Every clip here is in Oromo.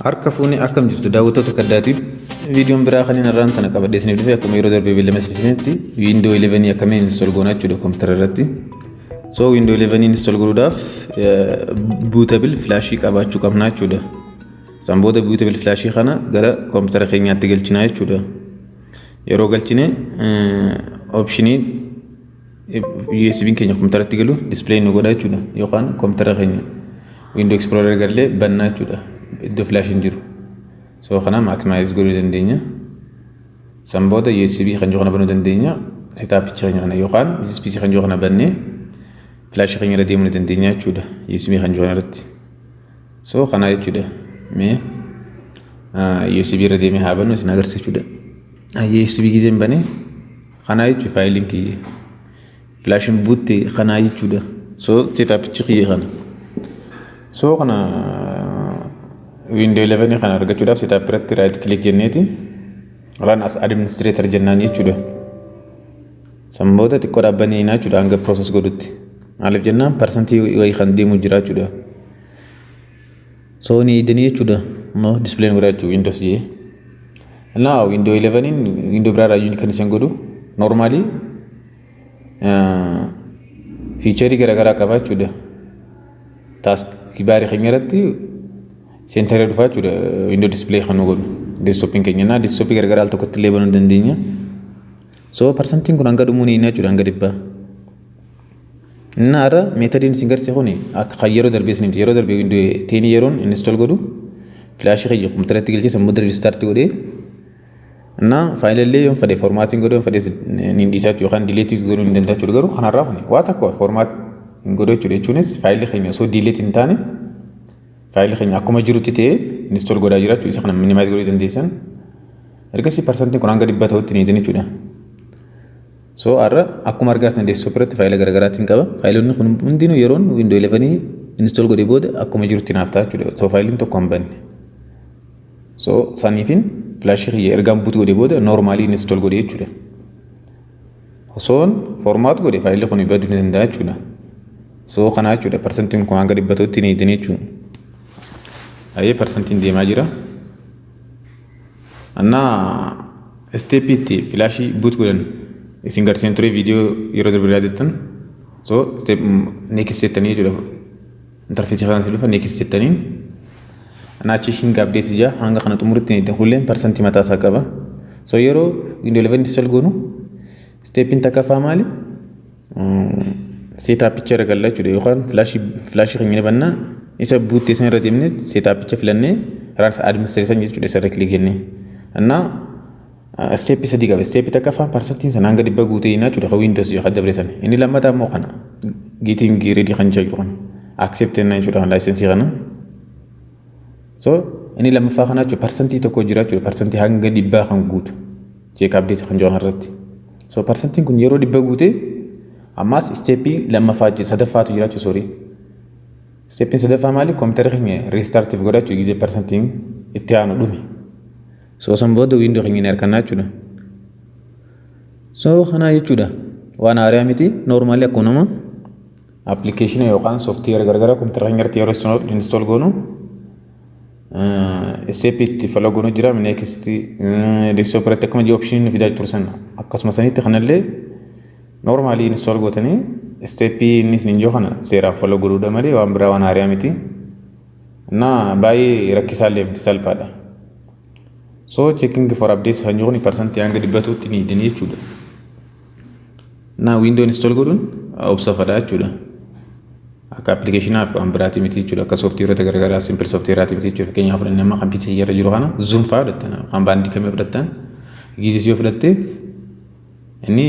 Harka fuunee, akkam jirtu daawwattoota kaddaatiif? Viidiyoon biraa kan inni irraan tana qabadhee isiniif dhufe, akkuma yeroo darbee beellama isinitti, Windows 11 akkamiin install goona jechuudha kompiitara irratti. So Windows 11 install godhuudhaaf bootable flashii qabaachuu qabna jechuudha. San booda bootable flashii kana gara kompiitara keenyaatti galchina jechuudha. Yeroo galchine optionii USB keenya kompiitaratti galu display nu godha jechuudha, yookaan kompiitara keenya Windows Explorer gallee bannaa jechuudha iddoo flashiin jiru. So kana maximize godhuu dandeenya. San booda USB kan jiru kana banuu dandeenya. Setupicha keenya kana yookaan this PC kan jiru kana bannee flashii keenya irra deemuu ni dandeenya jechuudha. USB kan jiru kana irratti. So kana jechuudha. Mee USB irra deemee haa bannu, isin agarsiisa jechuudha. USB gizeen banee kana jechuudha, faayiliin kiyya. Flashiin buutte kanaa jechuudha. So setupichi kiyya kana. So kana Windows 11 kana argachuudhaaf setup irratti right click jenneeti run as administrator jennaan jechuudha. San booda xiqqoo dhaabbanii jechuudha hanga process godhutti. Maaliif jennaan, percentii wayii kan deemu jira jechuudha. So ni idanii jechuudha. No display godha jechuudha Windows jee. Naa Windows 11 Windows biraa irraa kan isin godhu normally featureii garaagaraa qaba jechuudha. Task barii keenya irratti centeree dhufaa jechuudha. Windows display kan nu godhu. Desktopiin keenya naa desktopii garaagaraa al tokkotti illee banuu dandeenya. So percentiin kun hanga dhumuu ni jechuudha, hanga 100. Inni har'a methodiin isin garsiise kuni akka kan yeroo darbee isin yeroo darbee Windows 10 yeroon install godhu flashii kiyya kompiitaratti galchee san booda restart godhee እና faayilillee yoon fedhe formatiin godhuu, yoon fedhe ni dhiisaa jechuudha, yookaan delete godhuu ni danda'a jechuudha. Garuu kanarraa kuni waa tokko format hin godhu jechuudha. Jechuunis faayilli keenya osoo delete hin taane, faayilli keenya akkuma jirutti ta'ee install godhaa jira jechuudha. Isa kana minimize godhuu dandeessan. Ergasii percentiin kun hanga 100 ta'utti ni jechuudha. So har'a akkuma argaa jirtan desktop irratti faayila garaagaraatiin qaba. Faayilonni kun hundinuu yeroon Windows 11 install godhee booda akkuma jirutti naaf ta'a jechuudha. So faayiliin tokko hin banne. So saniifin flashii kiyya ergaan boot godhee booda normally install godhee jechuudha. Osoon format godhe faayilli kun baduu ni danda'a jechuudha. So kana jechuudha, percentiin kun hanga 100 ta'utti ni hidhan jechuudha. Ayyee, percentiin deemaa jira. Annaa stepii itti flashii boot godhan isin garsiisan ture viidiyoo yeroo darbe yaadattan. So step next jettanii jechuudha. Interfaceii kana dhufa, next jettaniin. Anaa checking update jaa hanga kana xumuritti ni hidhan. Hulleen percentii mataa isaa qaba. So yeroo Windows 11 install goonu stepiin takkaffaa maali? Setupicha irra galla jechuudha, yookaan flashii keenya bannaa, isa boottee san irra deemnee setupicha filannee run as administrator jechuudha, isa irra click jennee. Annaa stepii sadii qaba. Stepii takkaffaan percentiin sana hanga 100 guutee jechuudha kan Windows kan dabre sana. Inni lammataa immoo kana getting ready kan jedhu kana accept jennaan jechuudha kan licenseii kana. So inni lammaffaa kana jechuudha, percentii tokko jira jechuudha, percentii hanga 100 kan guutu check update kan jedhu irratti. So percentiin kun yeroo 100 guutee ammas stepii lammaffaa sadaffaatu jira jechuudha, sorry. Stepiin sadaffaa maali? Kompiitara keenya restartiif godha jechuudha gizee percentiin itti aanu dhume. So san booda Windows keenya ni harkannaa jechuudha. So kanaa jechuudha. Waan haaraa miti, normally akkuma nama applicationii yookaan software garagaraa kompiitara keenya irratti yeroo install goonu stepii itti follow goonu jira. Next desktop irratti akkuma optionii nu fidaa tursan, akkasuma sanitti kanallee normally install gootanii stepii inni isin jiru kana seeraan follow godhuudha malee waan biraa waan haaraa miti. እና baay'ee rakkisaallee miti, salphaadha. So checking for updates kan jiru percentii hanga 100tti ni hidhanii jechuudha. Na Windows install godhuun obsa fadhaa jechuudha. Akka applicationaaf waan biraati miti jechuudha. Akka softwareota garaagaraa simple softwareaati miti jechuudha. Fakkeenyaaf fudhannee amma kan PC irra jiru kana Zoom fa'aa fudhattan, kan baandii kamii fudhattan, giizis yoo fudhatte inni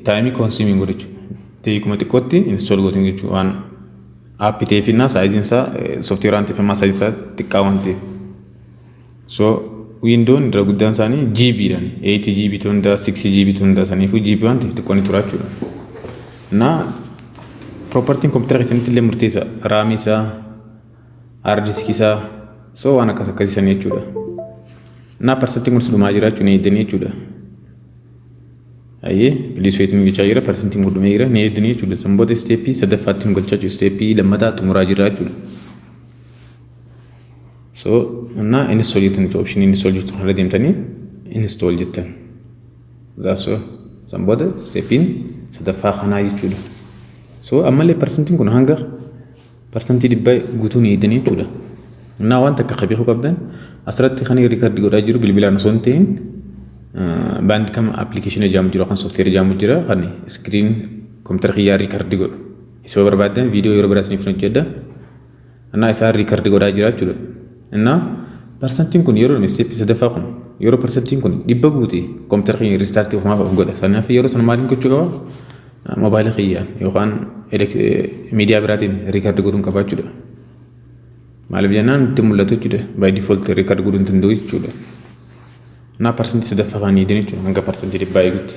timeii consuming godhu jechuudha. Teekuma xiqqootti install gootin jechuudha, waan appii ta'eef innaa sizeiin isaa software waan ta'eef ammaa sizeiin isaa xiqqaa waan ta'eef. So Windown irra guddaan isaanii GBdhaan 8 GB ta'uu danda'a, 6 GB ta'uu danda'a, saniifuu GB waan ta'eef xiqqoo ni tura jechuudha. Naa propertyiin kompiitara keessanitti illee murteessa, RAMii isaa, hard diskii isaa, so waan akkas akkasii sanii jechuudha. Naa percentiin kunis dhumaa jira jechuudha, ni eeddanii jechuudha. Ayyee, please waiting jechaa jira, percentiin kun dhumee jira, ni eeddanii jechuudha. San booda stepii sadaffaatti nu galchaa jechuudha, stepii lammataa xumuraa jira jechuudha. So እና install jettan jechuudha. Option install jettu kanarra deemtanii install jettan. That's all. San booda stepiin sadaffaa kanaa jechuudha. So ammallee percentiin kun hanga 100% guutuu ni eegdanii jechuudha. Innaa waan takka beekuu qabdan, asirratti kan record godhaa jiru bilbilaan osoo hin ta'in Bandicam application jedhamu jira, kan software jedhamu jira, kan screen kompiitara kiyyaa record godhu. Isa barbaadan viidiyoo yeroo biraa isiniif hojjedha. Innaa isaan record godhaa jira jechuudha. Innaa percentiin kun yeroo step sadaffaa kun, yeroo percentiin kun 100 guute, kompiitara kiyya restart ofumaaf of godha. Sanaaf yeroo sana maaliin gochuu qaba? Moobaayila kiyyaan yookaan miidiyaa biraatiin record godhuun qaba jechuudha. Maaliif jennaan nutti mul'atu jechuudha. By default record godhuu hin danda'u jechuudha. Innaa percent sadaffaa kan eegdan jechuudha hanga 100% eegutti.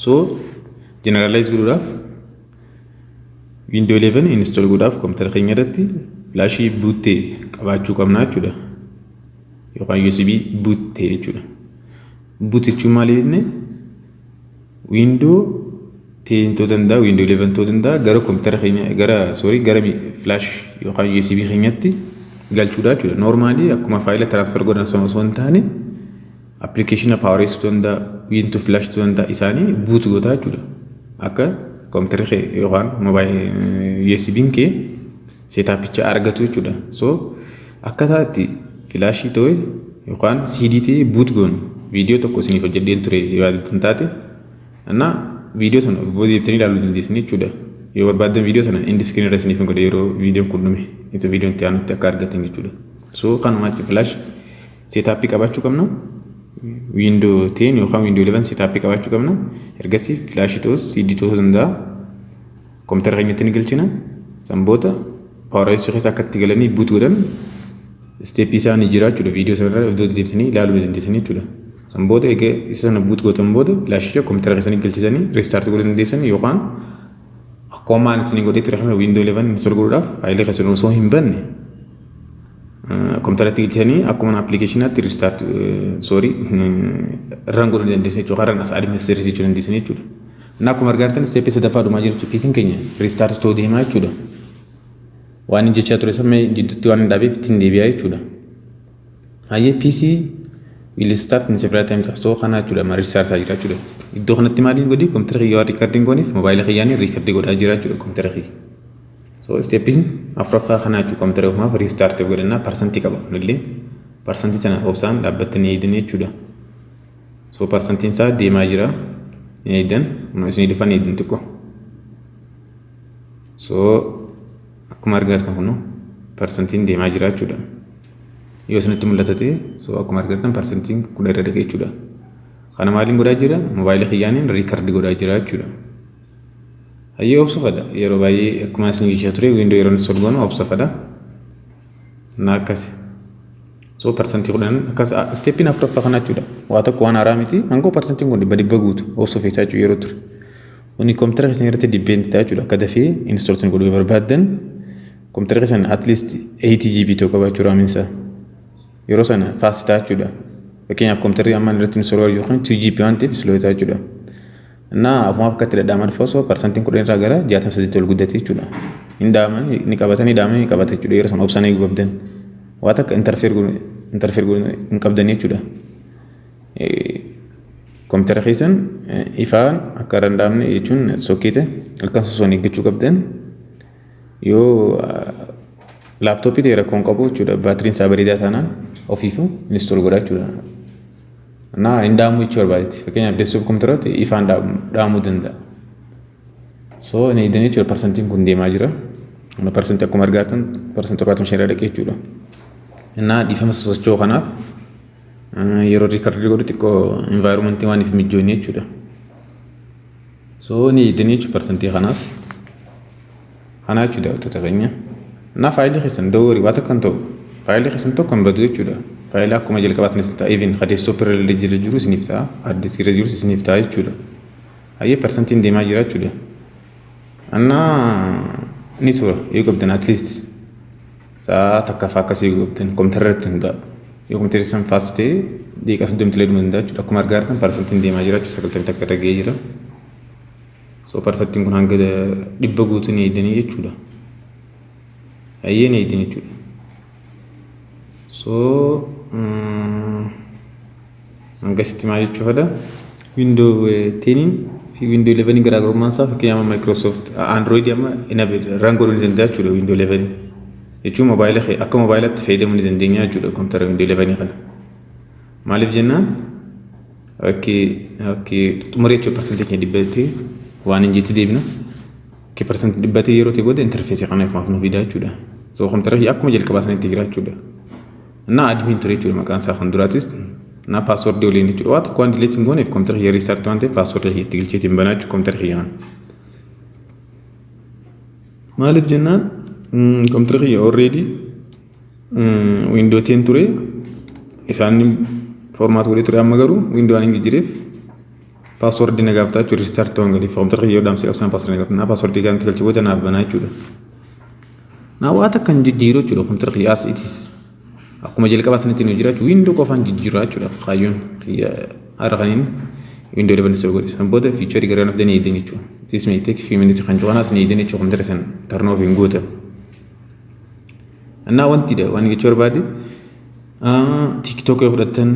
So generalize godhuudhaaf, Windows 11 install godhuudhaaf kompiitara keenya irratti flash boot qabaachuu qabna jechuudha. Yookaan USB boot jechuudha. Boot jechuun maali jenne? Windows 10 ta'uu danda'a, Windows 11 ta'uu danda'a, gara kompiitara keenya, gara, sorry, gara flash yookaan USB keenyatti galchuudha jechuudha. Normally akkuma faayila transfer godhan sana osoo hin taane application PowerShell ta'uu danda'a, WinToFlash ta'uu danda'a, isaanii boot goota jechuudha. Akka kompiitarri kee yookaan USB'n kee setupicha argatu jechuudha. So akkaataa itti flash ta'e yookaan CD ta'e boot goonu viidiyoo tokko isiniif hojjedheen ture yoo yaadatan taate. Innaa viidiyoo sana booda deebitanii ilaaluu dandeessanii jechuudha. Yoo barbaaddan viidiyoo sana end screen irra isiniif hin godhe, yeroo viidiyoon kun dhume isa viidiyoon itti aanutti akka argatan jechuudha. So kanuma flash setup qabaachuu qabna. Windows 10 yookaan Windows 11 setup qabaachuu qabna. Ergasii flash ta'us CD ta'uu danda'a. Kompiitara keenyatti ni galchina. San booda PowerShell keessa akka itti galanii boot godhan step isaa ni jira jechuudha. Viidiyoo sanarra iddoo deebisanii ilaaluu ni dandeessanii jechuudha. San booda egaa isa sana boot gootan booda flashicha kompiitara keessanii galchisanii restart godhuu dandeessan, yookaan akkuma ani isinii godhee ture kana Windows 11 install godhuudhaaf faayilii keessan osoo hin banne kompiitaratti galchanii akkuma applicationaatti restart, sorry, run godhuu dandeessan jechuudha. Run as administrator jechuu dandeessan jechuudha. Inni akkuma argaa jirtan step sadaffaa dhumaa jirtu, PC'n keenya restart ta'uu deemaa jechuudha. Waan inni jechaa ture sana jidduutti waan hin dhaabeef ittiin deebi'aa jechuudha. Hayyee, "PC will start in several times" so kana jechuudha, ma restart jira jechuudha. Iddoo kanatti maaliin godhi? Kompiitara kiyya waan recordiin gooneef moobaayila kiyyaanii record godhaa jira jechuudha kompiitara kiyya. So stepiin afuraffaa kana jechuudha, kompiitara ofumaaf restart godhannaa percent qaba, kunillee percent sana obsaan dhaabbattanii eegdan jechuudha. So percentiin isaa deemaa jira, eegdan isinii dhufan eegdan xiqqoo. So akkuma argaa jirtan kun percentiin deemaa jira jechuudha. Yoo isinitti mul'ata ta'e, so akkuma argaa jirtan percentiin 10 irra dhaqe jechuudha. Kana maaliin godhaa jira? Moobaayila kiyyaaniin record godhaa jira jechuudha. Hayyee, obsa fada. Yeroo baay'ee akkuma isin jechaa ture, Windows yeroo install goonu obsa fada. Na akkasi. So 10% akkas stepiin afuraffaa kana jechuudha. Waa tokko waan haaraa miti. Hangoo percentiin kun 100% guutu obsa feesaa jechuudha yeroo ture. Kuni kompiitara keessan irratti depend ta'a jechuudha. Akka dafee install sun godhuu barbaaddan kompiitara keessan at least 8 GB ta'uu qabaachuu RAMiin isaa. Yeroo sana fast ta'a jechuudha. Fakkeenyaaf kompiitarri ammaan irratti install godhu jiru kun 2 GB waan ta'eef slow ta'a jechuudha. እና afumaaf akka itti dhadhaaman dhufa, osoo percentiin 10 irraa gara 68 ol guddate jechuudha. Hin dhaaman, ni qabatan, ni dhaaman, ni qabata jechuudha. Yeroo sana obsaan eeguu qabdan. Waa takka interfere hin qabdan jechuudha. Kompiitara keessan ifaan akka irra hin dhaabne jechuun sokkeete halkan sosoon eeggachuu qabdan. Yoo laptop ta'e rakkoo hin qabu jechuudha. Baatiriin isaa bareedaa taanaan ofiifuu install godha jechuudha. እና hin dhaamu jechuu barbaadetti. Fakkeenyaaf desktop kompiitara ifaan dhaamuu danda'a. So inni eegdanii jechuudha, percentiin kun deemaa jira. Percent akkuma argaa jirtan 75% irra dhaqee jechuudha. Innaa dhiifama sosocho'u kanaaf, yeroo record godhu xiqqoo environment waan if mijoonni jechuudha. So ni eegdanii jechuudha percent kanaaf. Kanaa jechuudha daawwattoota keenya. Innaa faayilii keessan doorii waa tokko hin ta'u. Faayilii keessan tokko hin badu jechuudha. Faayilii akkuma jalqabaatti isin ta'a, even ka desktop irra illee jira jiru isiniif ta'a, hard disk irra jirus isiniif ta'a jechuudha. Hayyee, percentiin deemaa jira jechuudha. Annaa ni tura yoo qabdan, at least sa'a takka fa'aa akkasii yoo qabdan, kompiitara irratti hundaa'a. Yoo kompiitarri san fast ta'e daqiiqaa 30 illee dhumuu danda'a jechuudha. Akkuma argaa jirtan percentiin deemaa jira jechuudha, 91 irra ga'ee jira. So percentiin kun hanga 100 guutuu ni eegdanii jechuudha. Hayyee, ni eegdanii jechuudha. So hangasitti maal jechuu fedha? Window 10 fi Window 11 garaagarummaan isaa, fakkeenyaaf Microsoft Android amma run godhuu ni danda'a jechuudha Window 11. Jechuun moobaayila akka moobaayilaatti fayyadamuu ni dandeenya jechuudha kompiitara Window 11 kana. Maaliif jennaan, okay, xumuree jechuudha, parsantii keenya dhibbatee waan hin jetti deebina. Okay, parsantii dhibbatee yeroo ta'e booda interface kana ifumaaf nu fida jechuudha. So kompiitara akkuma jalqabaa sanitti jira jechuudha. እና admin ture jechuudha maqaan isaa kan duraatis እና password waliin jechuudha. Waa tokko waan delete hin gooneef, kompiitara kiyya restart waan ta'eef, password kiyya itti galcheetiin banaa jechuudha kompiitara kiyya kana. Maaliif jennaan, kompiitara kiyya already Window 10 ture, isaan format godhee ture. Amma garuu Window waan hin jijjiireef password na gaafata jechuudha. Restart waan godheef, kompiitara kiyya yoo dhaamsee qabsan password na gaafata. Password kan itti galchee booda naaf banaa jechuudha. Naa waa takka hin jijjiiru jechuudha kompiitara kiyya, as it is. Akkuma jalqabaa sanitti nu jira jechuudha. Window qofaan jijjiiru jechuudha. Kaayyoon kiyya har'a kaniin Window 11 isa godhe. San booda feature gara naaf danii eedan jechuudha. This may take few minutes kan cuqanaas ni eedan jechuudha, kompiitara san turn off hin gootan. እና wanti dha waan jechuu barbaade, TikTok yoo fudhattan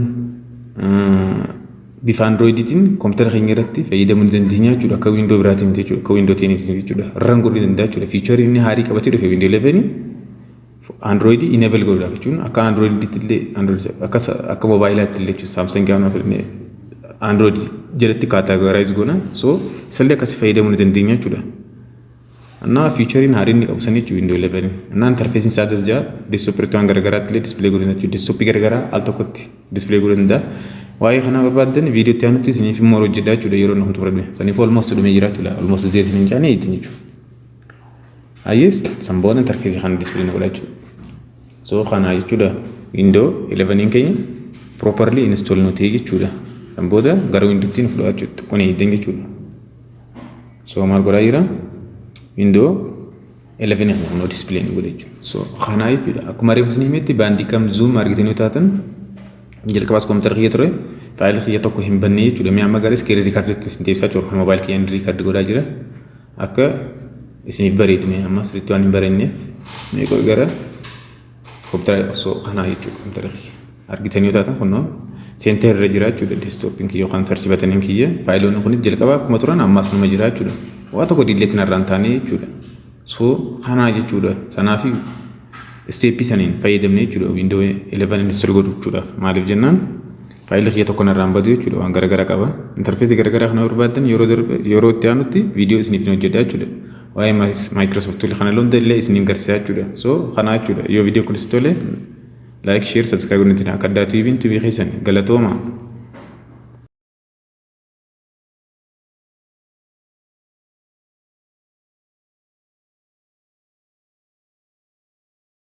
bifa Androidiitiin kompiitara keenya irratti fayyadamuu ni dandeenya jechuudha. Akka Window biraatiin miti jechuudha. Akka Window 10 jechuudha. Run godhuu ni danda'a jechuudha. Feature inni haarii qabatee dhufe Window 11 Android enable godhuudhaaf jechuun akka Androidiitti illee, Android akka moobaayilaatti illee jechuudha. Samsung waan fudhannee Android jalatti categorize goona. So isallee akkasii fayyadamuu ni dandeenya jechuudha. እና featureiin haarii inni qabu san jechuudha Window 11. እና interfaceiin isaa das jaa desktop irratti waan garagaraatti illee display godhuu jechuudha. Desktop garagaraa al tokkotti display godhuu danda'a. Waa'ee kanaa barbaaddan viidiyoo itti aanutti isiniif immoo hojjedha jechuudha yeroo inni xumuramne. Saniif almost dhumee jira jechuudha. Almost zee isiniin caanee ittiin jechuudha. Ayyees, san booda interface kana display godha jechuudha. So kana jechuudha, Window 11 keenya properly install nu ta'e jechuudha. San booda gara Windowtti nu fudhata jechuudha. Xiqqoon eegdan jechuudha. So maal godhaa jira? Window 11 kana kunoo display nu godha jechuudha. So kana jechuudha. Akkuma reefu isin himetti, Bandicam Zoom argitanii yoo taatan, jalqabaas kompiitara kiyya ture, faayilii kiyya tokko hin banne jechuudha. Mi'a amma gara screen recorditti isin deebisaa jiru, kan moobaayil kiyyaan record godhaa jira. Akka isiniif bareedu, mee amma sirriitti waan hin bareenneef, mee gara kompiitara osoo kanaa jechuudha, kompiitara kiyya. Argitanii yoo taatan, kunoo center irra jira jechuudha desktopiin kiyya yookaan search buttoniin kiyya. Faayiloonni kunis jalqaba akkuma turan ammaas numa jira jechuudha. Waa tokko delete narraan taane jechuudha. So kanaa jechuudha. Sanaafi step saniin fayyadamne jechuudha Windows 11 install godhuudhaaf. Maaliif jennaan, faayilli kiyya tokko narraan badu jechuudha, waan garagaraa qaba. Interface garagaraa kana barbaadan, yeroo darbe yeroo itti aanutti viidiyoo isiniif hin hojjedha jechuudha. Waa'ee Microsoft kana illee isiniin garsiisa jechuudha. So kanaa jechuudha. Yoo viidiyoo kunis tole, like, share, subscribe godhuun akka addaa tuubiin tuubii keessan galatooma.